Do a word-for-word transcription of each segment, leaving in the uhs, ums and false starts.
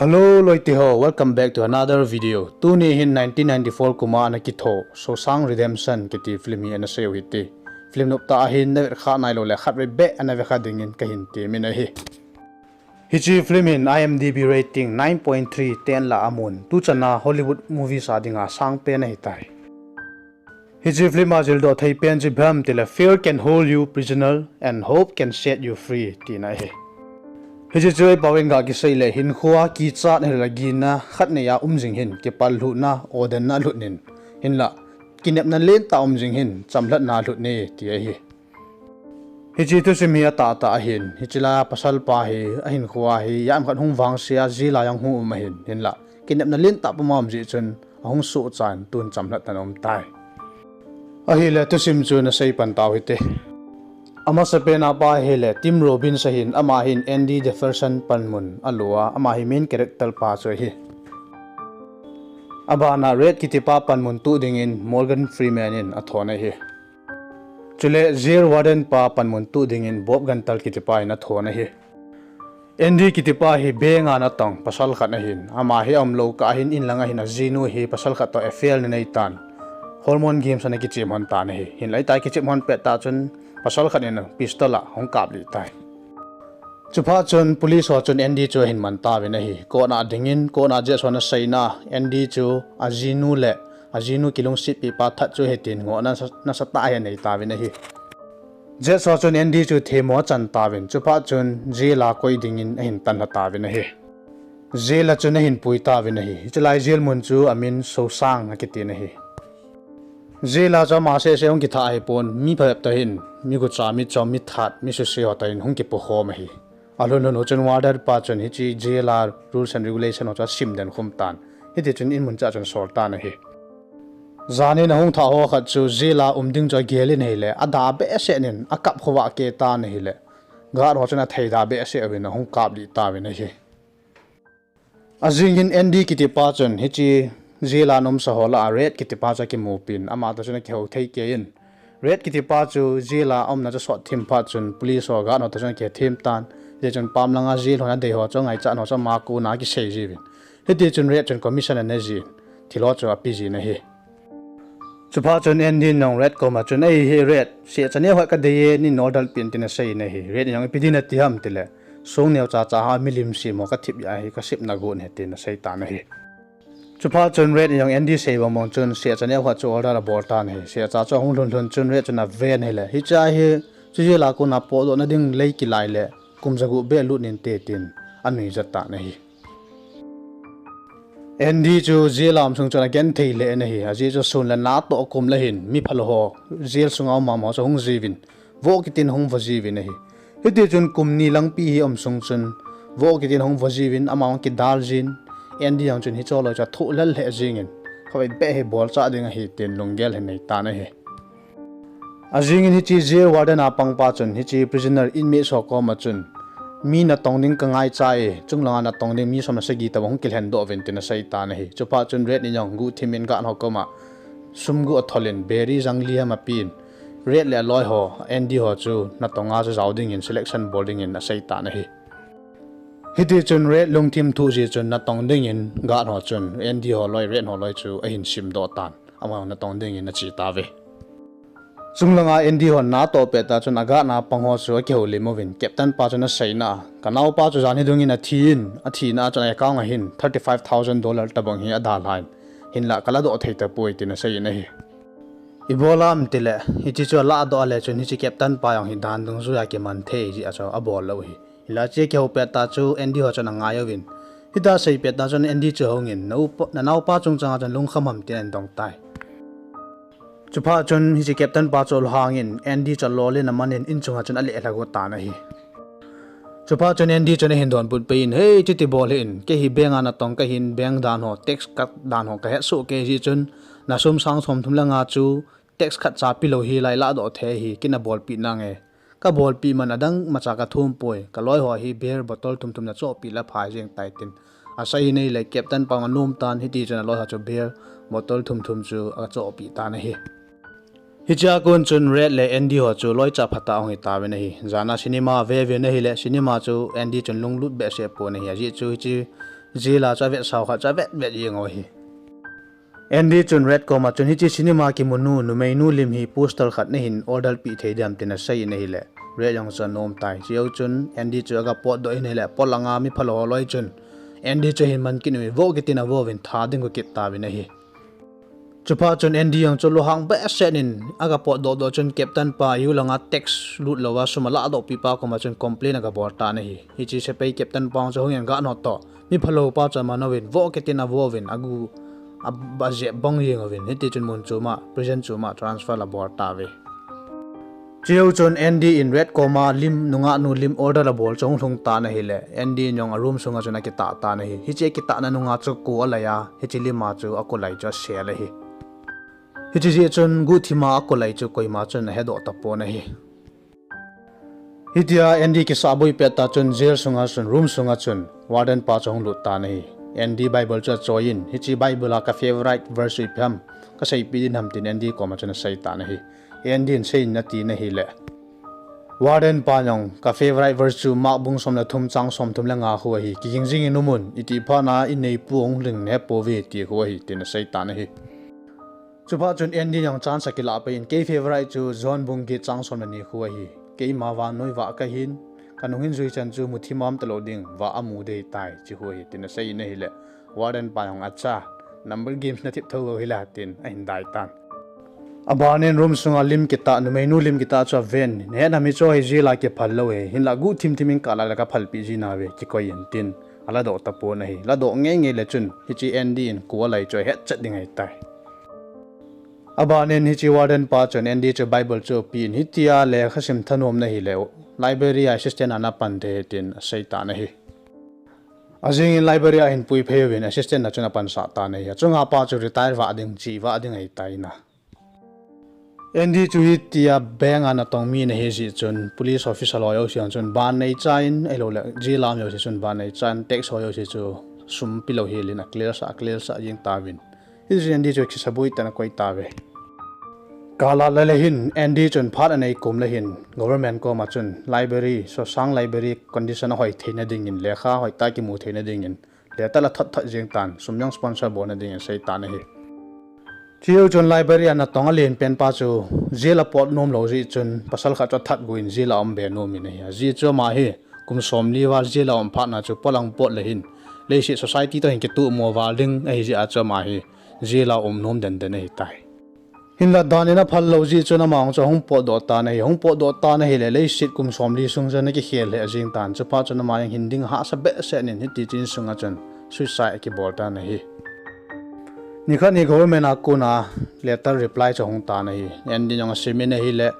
Hello loite ho, welcome back to another video. Tuni hin nineteen ninety-four kuma ana kitho Shawshank Redemption kiti film hi ana sei u hite. Film nop tah ahin, navet kha nailou le khatvei beh ana ve kha dingin kahin temin ahi. Hiche film hin I M D B rating nine point three, ten lah a amun. Tuchan a Hollywood movies a dinga sangpen ahitai. Hiche film a jildoh thei pen chu ipi ham tile, "Fear can hold you prisoner and hope can set you free," tina ahi. Hiche chu eipao in ga kisei le, hinkhoa kichat hile gina khat nei a um jing hin, kipallhuhna, odenna lhut in, hinla kinepna lentah um jing hin, chamlhatna lhut in, ti ahi. Hiche thusim hi atahtah ahin, hiche lai a pasal pa hi, ahinkhoa hi, yam khat hung vangse a, jail a jong hung um ahin, hinla kinepna lentah puma um jeh chun, ahung sohchan, tun chamlhatna aum tai. Ahile, thusim chu ana sei pan tau hite. Amasapen a pa hile, Tim Robbins ahin, ama hin Andy Dickerson panmun alo a, ama hi main character pa chu ahi. Abana Red kiti pa panmun tuh dingin Morgan Freeman in athon ahi. Chule jail warden pa panmun tuh dingin Bob Geldofler kiti pa in athon ahi. Andy kiti pa hi bank a natong pasal khat ahin, ama hi aumlou kah ahin, in lang ahin ajinu hi pasal khat toh affair ana nei tan. Hormone games ana kichem lhon tan ahi. Hinla hitia kichem lhon pettah chun pasal khat in pistol a hung kaplih tai. Chuphat chun police ho chun Andy chu ahin man tauvin ahi. Court a dingin, court a judge hon aseina, Andy chu ajinu le ajinu kilungsetpi pa that chu ahi tin ngohna nasatah hi anei tauvin ahi. Judge ho chun Andy chu themmo achan tauvin, chuphat chun jail a koi dingin ahin tanlha tauvin ahi. Jail a chun ahin pui tauvin ahi. Hiche lai jail mun chu amin Shawshank akitin ahi. Jail a chu ama sehseh hung kitha ahipon, mi phabep toh hin, mi gucha, mi chom, mi that, mi suse ho toh hin hung kipukhom ahi. Alhun lhun u chun warden pa chun hiche jail a rules and regulation ho chu asimden khum tan. Hitichun in munchah chun asol tan ahi. Jan in ahung thah ho khat chu jail a um ding chu agel in ahile, ada behseh in akap khovah keh tan ahile, guard ho chun atheida behseh uvin ahung kaplih tauvin ahi. Ajing in Andy kiti pa chun hiche jail a ana umsa ho lah a Red kiti pa chu akimupin, ama toh chun akihou thei kei in, Red kiti pa chu jail a aumna chu asot thim phat chun police ho guard ho toh chun akithem tan. Hitichun pam langa jail hon adei ho chu angaichat ho chu ama kona akisei jiuvin. Hitichun Red chun commission anei jin, thil ho chu ape jin ahi. Chuphat chun Andy in jong Red koma chun, "Ei hi Red, sehcha neo khat kadei e, nein order peh in," tin asei in ahi. Red in jong, "Ipi din nati ham?" tile, "Song neocha cha a milim sem ho kathip jeh ahi, kasepna gon ahi," tin asei tan ahi. Chuphat chun Red in jong Andy sei bang bang chun, "Sehcha neo khat chu order abol tan ahi." Sehcha chu ahung lhun lhun chun Red chun aven ahile, "Hichea hi, chu jail a kona potdohna ding lei kilai le, kum jagup beh lut inte," tin anuijat tan ahi. Andy chu jail a um sung chun agenthei lheh in ahi, ajeh chu sun le na toh kum le hin, mi phalou ho, jail sunga um mama ho chu hung jiuvin, voh kitin hung vo jiuvin ahi. Hitichun kum ni langpi hi aum sung chun, voh kitin hung vo jiuvin, ama hung kidal jin, Andy jong chun hiche loi chu athoh lheh lheh jengin, khatvei beh hi bolchah ding ahi tin lunggel ahin nei tan ahi. Ajing in hiche jail warden a pangpa chun, hiche prisoner inmate ho koma chun, "Mi natong ding kangaicha e, chunglanga natong ding mi som le sagi tobang hung kilhendoh uvin," tin asei tan ahi. Chuphat chun Red in jong guhthim in guard ho koma sum guh athol in, beer jang li ham apen, Red le aloi ho, Andy ho chu natong a chu jao dingin, selection bol dingin asei tan ahi. Hitichun Red lungthim thuh jeh chun natong dingin guard ho chun Andy ho loi, Red ho loi chu ahin simdoh tan. Ama natong dingin ache tauve. Chunglanga Andy hon natoh pettah chun a guard a pang ho chu akihoulim uvin, Captain pa chun aseina, "Kanaopa chu janhi dungin athin, athina a chun a account a hin thirty five thousand dollar tobang hi adalhan, hinlah kaladoh thei tapoi," tin asei in ahi. Ibola ham tile, hiche chu aladoh a le chun hiche Captain pa jong hi dan dungjuia kiman thei jeh a chu abol lou ahi. Hinlah hiche kihou pettah chu Andy ho chun angai uvin, hitia asei pettah chun Andy chu ahungin, "Na upa, nanaopa chungchanga chun lungkham ham?" tin ahin dong tai. Chuphat chun hiche Captain pa chu alhangin, Andy chu alolin amanin, inchunga chun alelha got tan ahi. Chuphat chun Andy chun ahin donbut pei in, "Hei, chuti bol hih in, kei hi bank a natong kahin, bank dan ho, tax cut dan ho kahetsoh kei jeh chun, nasum sang somthum le nga chu tax khatcha pelou hilai ladoh thei ahi, kei nabolpeh nange. Kabolpeh man adang imacha kathum poi, kaloi ho hi beer bottle thumthum nachohpeh le phai jeng tai," tin asei in ahile Captain pa jong anom tan, hitichun aloi ho chu beer bottle thumthum chu achohpeh tan ahi. Hichea kon chun Red le Andy ho chu loicha phatah ahung hitauvin ahi. Jana cinema aveuvin ahile, cinema chu Andy chun lunglut behseh pon ahi. Ajeh chu hiche Jail a chu avetsau khat chu avet vet jeng u ahi. Andy chun Red koma chun hiche cinema kimu nu, numeinu lim hi poster khat nahin order peh thei diam tin asei in ahile, Red jong chu anom tai. Chujou chun Andy chu aga potdoh in ahile, polanga mi phalou ho loi chun Andy chu ahin man kit uvin, vo kit in avo uvin, tha ding go kit tauvin ahi. Chuphat chun Andy jong chu lunghang behseh in aga potdoh doh chun captain pa U langa tax lut louva sum aladoh pi pa koma chun complain aga bol tan ahi. Hiche sepai captain pa jong chu hung in, ga nao toh, mi phalou pa chu aman uvin, vo kit in avo uvin, agu a, ajep bang jeng uvin, hiti chun mun choma, prison choma transfer abol tauve. Chujou chun Andy in Red koma lim, nungah nu lim order abol chu ahung lhung tan ahile, Andy in jong a room sunga chun akitah tan ahi. Hiche akitahna nunga chu ko alai a, hiche lima chu akolai chu asel ahi. Hiche jeh chun guhthima akolai chu koima chun ahedoh tapon ahi. Hitia Andy kisahboi pet tah chun jail sunga chun, room sunga chun warden pa chu ahung lut tan ahi. Andy Bible chu achoi in, hiche Bible a ka favorite verse chu ipi ham, kaseipeh ding ham tin Andy koma chun asei tan ahi. Andy in sei in ati in ahile, warden pa jong, ka favorite verse chu Mark bung som le thum chang somthum le nga khu ahi. Kiging jing in um un, itih phat a ineipu ahung lhing nahepouve ti khu ahi, tin asei tan ahi. Chuphat chun Andy jong chance akilah pai in, kei favorite chu John bung get chang som le ni khu ahi. Keima vannoi vah kahin, kanung hin jui chan chu muthim a um talou ding, vah amu ding ahitai, ti khu ahi, tin asei in ahile, warden pa jong, acha, number games nathip thou u hila, tin ahin dai tan. Abanin room sunga lim kitah, numeinu lim kitah chu aven, nahet nam hichu hi jail a kiphal lou ahi, hinla guhthim thim in kalah le kaphalpeh ji nauve, kikoi in tin aladoh tapon ahi. Ladoh ngei ngei le chun hiche Andy in ko alai chu ahetchet ding ahitai. Abanin hiche warden pa chun Andy chu Bible chu apen, hitia lekha sim thanom nahile, library a assistant a napan thei tin asei tan ahi. Ajing in library a ahin puiphei uvin assistant a chun apansah tan ahi. Achunga pa chu retire vah ding, che vah ding ahitai na. Andy chu hitia bank a natong mi ana hi jeh chun police officer ho jouse chun ban neichan, ahiloule jail a um jouse chun ban neichan, tax ho jouse chu sum pelou helin aclear sah, aclear sah jeng tauvin. Hichun Andy chu kisaboi tah in akoi tauve. Kalah le hin Andy chun phat anei kom le hin government koma chun library, Shawshank library condition ahoi theina dingin, lekha hoitah kimu theina dingin, letter athot thot jeng tan, sum jong sponsor bolna dingin asei tan ahi. Chujou chun library a natong alen pen pa chu jail a pot nom lou jeh chun pasal khat chu athat gu in jail a um be nom in ahi. Ajeh chu ama hi kum somli val jail a um phat na chu polang pot le hin, leiset society toh hin kitohmo val ding ahi jeh a chu ama hi jail a um nom den den ahitai. Hinla dan in aphal lou jeh chun ama jong chu ahung potdoh tan ahi. Ahung potdoh tan ahile leiset kum somli sung chu ana kikhel lheh jeng tan. Chuphat chun ama jong hin ding ahahsa behseh in hiti chun insunga chun suicide akibol tan ahi. Nikhat hi government a kona letter reply chu ahung tan ahi. Andy jong asim in ahile,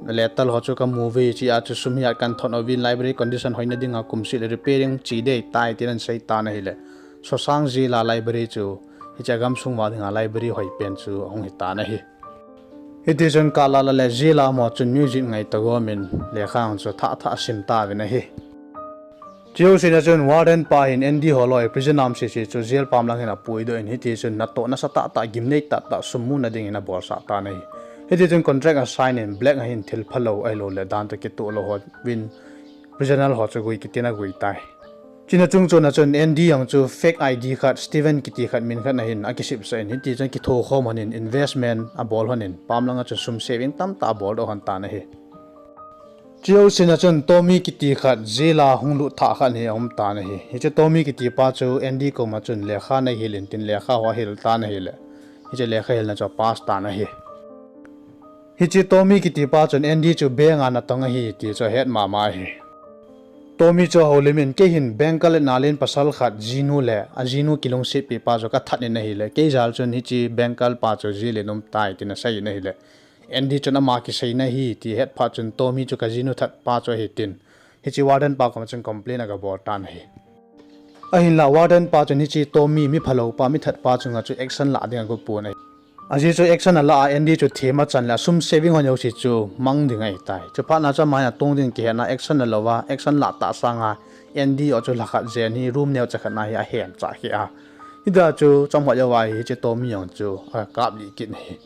letter ho chu kamu uve, hichea chu sum hi at kahin thot uvin, library condition hoina dinga kum seh le repairing che ding ahitai tin ahin sei tan ahile, Shawshank jail a library chu hiche gamsung uva dinga library hoi pen chu ahung hitan ahi. Hitichun Carlisle le jail a um ho chun music ngai tagom in lekha jong chu thah thah asim tauvin ahi. Chujousen a chun warden pa hin Andy holoi prison a um sese chu jail pam lang hin apuidoh in, hitichun natoh nasatah tah, gimnei tah tah sum muna dingin abolsah tan ahi. Hitichun contract asign in, black a hin thil phalou ahiloule dan toh kitoh lou hovin prisoner ho chu gui kitin agui tai. Chuna chungchon a chun Andy jong chu fake I D khat, Steven kiti khat min khat ahin akisipsah in, hitichun kithokhom lhonin investment abol lhonin pam langa chun sum saving tamtah aboldoh lhon tan ahi. Chujousen a chun Tommy kiti khat, jail a hung lut thah khat hi aum tan ahi. Hiche Tommy kiti pa chu Andy koma chun lekha neihil in tin lekha ho ahil tan ahile, hiche lekha hilna chu apass tan ahi. Hiche Tommy kiti pa chun Andy chu bank a natong ahi ti chu ahet mama ahi. Tommy chu ahoulim in, kei hin banker le nalen pasal khat jinu le ajinu kilungsetpi pa chu kathat in ahile, kei jal chun hiche banker pa chu jail in um tai tin asei in ahile, Andy chun ama kiseina ahi ti ahet phat chun Tommy chu kajinu that pa chu ahi tin, hiche warden pa koma chun complain agabol tan ahi. Ahinla warden pa chun hiche Tommy mi phalou pa, mi that pa chunga chu action lah ding agopon ahi. Ajeh chu action alah a Andy chu them achan le asum saving ho jouse chu mang ding ahitai. Chuphat na chu ama hin atong ding kihetna action alouva, action lah tah sanga Andy ho chu lhakhat jen hi room neocha khat na hi ahenchah kheh a, hitia chu chomkhat jouva hi hiche Tommy jong chu akap lih kit ahi.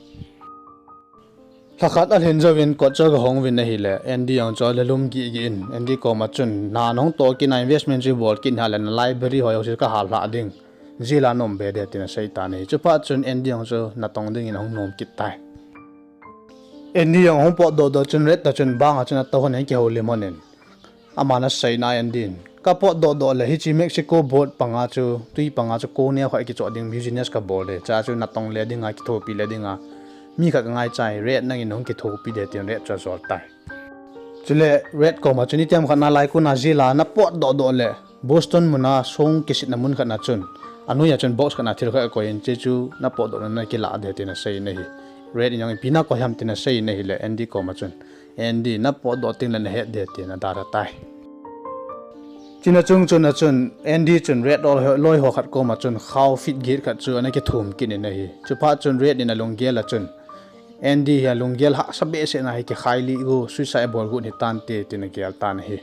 Thakhat alhin jouvin kot chu agahong uvin ahile, Andy jong chu alalum gihgih in, Andy koma chun, na nahung toh kit na investment chu ibol kit in ahile, na library ho jouse kahal lhah ding. Jail a naum be ding tin asei tan ahi. Chuphat chun Andy jong chu natong dingin ahung nom kit tai. Andy jong ahung potdoh doh chun Red toh chun bang a chun atou lhonin akihoulim lhonin. Aman aseina Andy in, kapotdoh doh le hiche Mexico boat panga chu, twi panga chu kong neo khat kichoh ding business kabol e. Chua chu natong le dinga, kithopi le dinga mi khat kangai chai, Red nangin hung kithopi ding tin Red chu ajol tai. Chule Red koma chun itiham khat na lai kona jail a napotdoh doh le Boston muna song kisitna mun khat na chun, anoi a chun box khat na thil khat akoi in, hiche chu napotdoh na nakilah ding tin asei in ahi. Red in jong ipi nakoi ham tin asei in ahile Andy koma chun, Andy, napotdoh tengle nahet ding tin adalha tai. Chuna chung chun achun Andy chun Red loi ho khat koma chun khao fit get khat chu ana kithum kit in ahi. Chuphat chun Red in alunggel a chun, Andy hi alunggel hahsa behseh na hi kikhailih got, suicide abol got hitante tin agel tan ahi.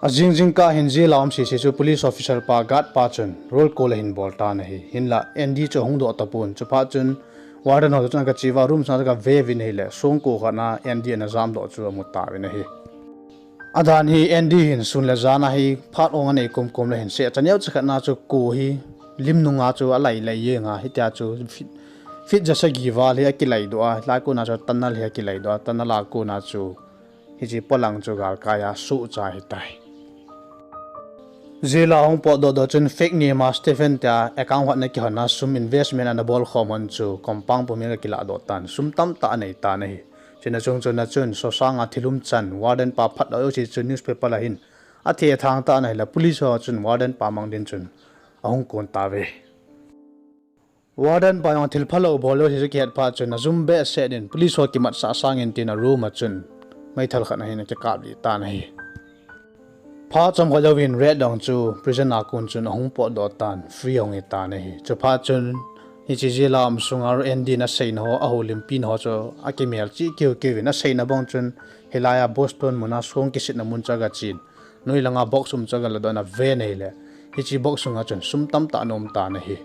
Ajing jingkah hin jail a um sese chu police officer pa, guard pa chun roll call ahin bol tan ahi. Hinla Andy chu ahung doh tapon, chuphat chun warden ho chun agache uva room sunga chu agave uvin ahile, songko khat na Andy ana jamdoh chu amu tauvin ahi. Adan hi Andy hin sun le jan a hi phat ong anei komkom le hin seh cha neocha khat na chu ko hi lim nunga chu alai lai jenga, hitia chu feet, feet ja sagi val hi akilaidoh a, lai kona chu tunnel hi akilaidoh a, tunnel a kona chu hiche polang chu galkai a suhcha ahitai. Jail a hung potdoh doh chun fake name a Stephen tia account khat ana kihon a sum investment ana bolkhom hon chu compound pum in agakiladoh tan, sum tamtah anei tan ahi. Chuna chung chun achun Sosang a thil umchan warden pa phatdoh jouse chu newspaper a hin athethang tan ahile police ho chun warden pa mang din chun ahung kon tauve. Warden pa jong thil phalou bol jouse chu akihet phat chun ajum behseh in police ho kimatsah sangin tin a room a chun meithal khat na hin akikap lih tan ahi. Phat chomkhat jouvin Red jong chu prison a kon chun ahung potdoh tan, free ahung hitan ahi. Chuphat chun hiche jail a um sunga Andy in aseina ho, ahoulimpina ho chu akimelchih kiu kiuvin aseina bang chun hilai a Boston muna song kisitna mun chu agachen, noi langa box um chu agaladoh in ave in ahile, hiche box sunga chun sum tamtah ana um tan ahi.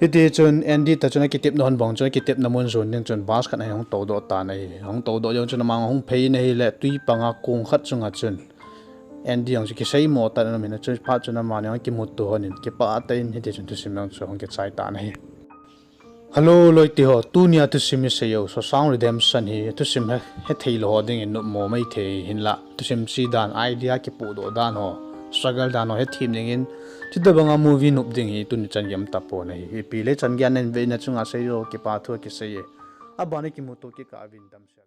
Hitichun Andy toh chun akitepna hon bang chun akitepna mun jon ding chun bus khat ahin hung toudoh tan ahi. Hung toudoh jong chun amang ahung phei in ahile twi panga kong khat chunga chun Andy jong chu kiseimo tah in aum in, chuphat chun amani jong akimuto hon in kipah tah in hitichun thusim jong chu ahung kichai tan ahi. Hello loite ho, tunia thusim isei u Shawshank Redemption hi thusim he, hethei lou ho dingin nopmo maithei hinla, thusim che dan, idea kipohdoh dan ho, struggle dan ho hethem dingin, chutobanga movie nop ding hi tuni chan gei um tapon ahi. Ipi le chan gei a nahin ve na chunga sei jo, kipa thu kisei e. Aban a kimuto kit kah uvin damsel.